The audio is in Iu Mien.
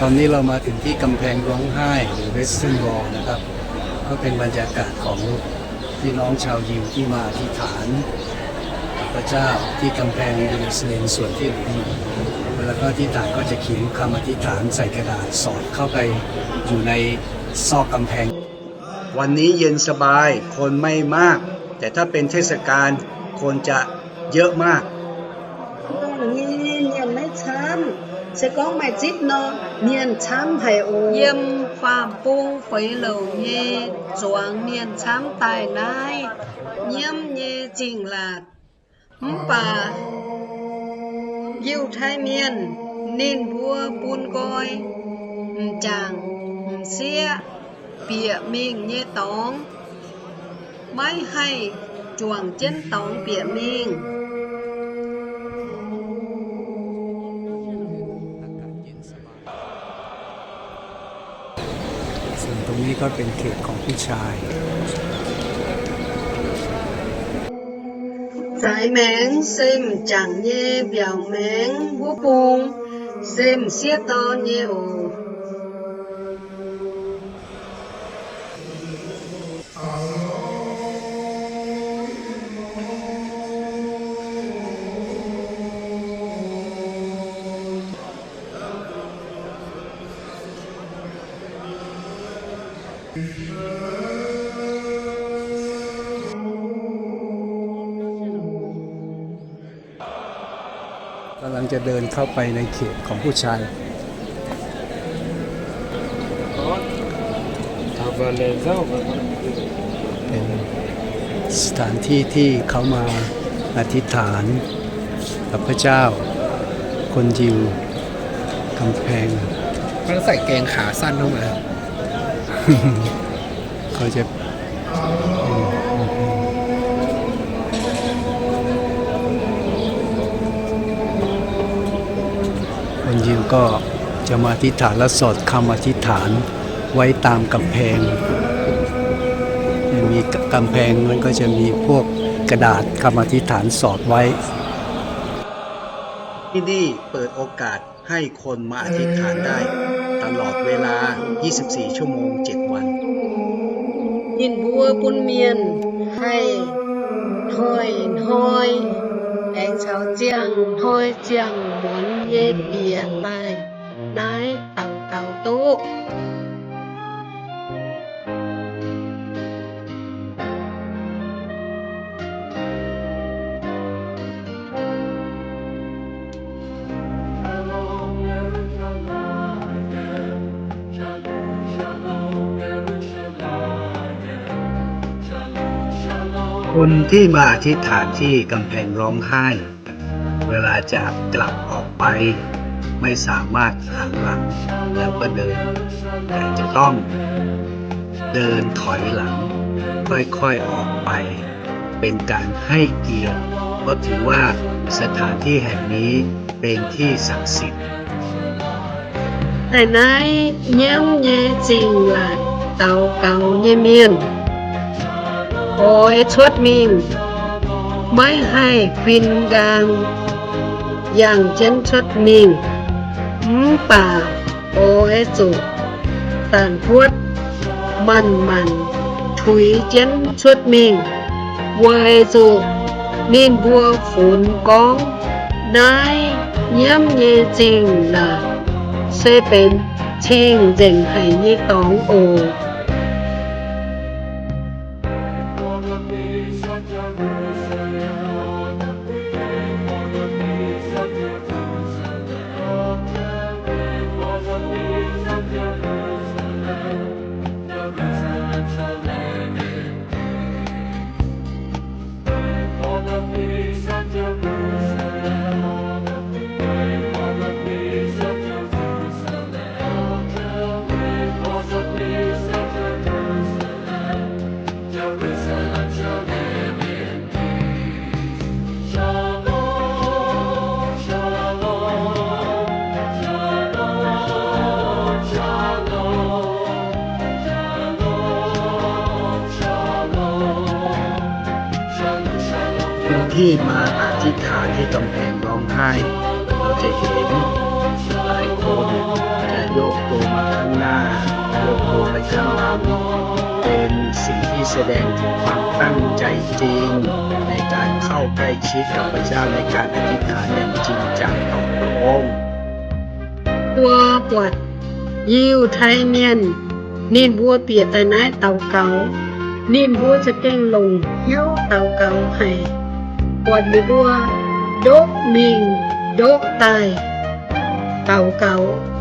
ตอนนี้เรามาถึงที่กำแพงร้องไห้หรือ Western Wall นะครับ ก็เป็นบรรยากาศของพี่น้องชาวยิวที่มาอธิษฐานกับพระเจ้าที่กำแพงเยรูซาเล็มส่วนที่เหลืออยู่ แล้วก็อธิษฐานก็จะเขียนคำอธิษฐานใส่กระดาษสอดเข้าไปอยู่ในซอกกำแพง วันนี้เย็นสบาย คนไม่มาก แต่ถ้าเป็นเทศกาล คนจะเยอะมาก Hnangv nyei mienh maiv camv. Se gorngv maaih zipv nor, mienh camv haic oc. Yiem faam-bung feix louc nyei zuangx mienh camv daaih naaiv, nyiemv nyei zingh laatc. Mv baac Yiutai Mienh ninh mbuo bun nqoi, m'jangc m'sieqv, bieqc mingh nyei dorngx, maiv haih juangc jienv dorngx bieqc mingh. ส่วนตรงนี้ก็เป็นเขตของผู้ชาย Zaaix maengx se m'jangc nyei mbiaauc maengx, wuov bung se m'sieqv dorn nyei oc. กำลังจะเดินเข้าไปในเขตของผู้ชาย เป็นสถานที่ที่เขามาอธิษฐานกับพระเจ้า คนยิว กำแพง ต้องใส่กางเกงขาสั้นเข้ามา เขาจะ คนยิวก็จะมาอธิษฐานและสอดคำอธิษฐานไว้ตามกำแพง มีกำแพงมันก็จะมีพวกกระดาษคำอธิษฐานสอดไว้ ที่นี่เปิดโอกาส ให้คนมาอธิษฐานได้ตลอดเวลา ยี่สิบสี่ ชั่วโมง เจ็ด วัน Ninh mbuo bun mienh haih hnoi-hnoi aengx caux ziangh hnoi ziangh muonz nyei bieqc daaih naaiv daux gaux duqv. Khun ti maaih อธิษฐาน ti gamh paengx rongv haih, เวลาจะกลับออกไป ไม่สามารถหันหลังแล้วก็เดิน แต่จะต้องเดินถอยหลัง ค่อยๆ ออกไป เป็นการให้เกียรติ เพราะถือว่าสถานที่แห่งนี้เป็นที่ศักดิ์สิทธิ์ Daaih naaiv nyiemv nyei zingh laatc daux gaux nyei mienh oix cuotv mingh, maiv haih huin nqaang yangh jienv cuotv mingh. Mv baac oix zuqc daanh buotv manc-manc tuix jienv cuotv mingh, weic zuqc ninh mbuo funx gorngv naaiv nyiemv nyei zingh laatc se benx cing-nzengc haic nyei dorngx oc. Khun ti maaih อธิษฐาน ti gamh paengx rongv haih, เราจะเห็นหลายคนจะยก แสดงถึงความตั้งใจจริงในการเข้าใกล้ชิดกับพระเจ้า ในการอธิษฐานอย่างจริงจังต่อพระองค์ Mbuo buatc Yiutai Mienh ninh mbuo bieqc daaih naaiv daux gaux, ninh mbuo za'gengh longc hnyouv daux gaux haic, buatc ninh mbuo ndopv mingh ndopv daaih daux gaux.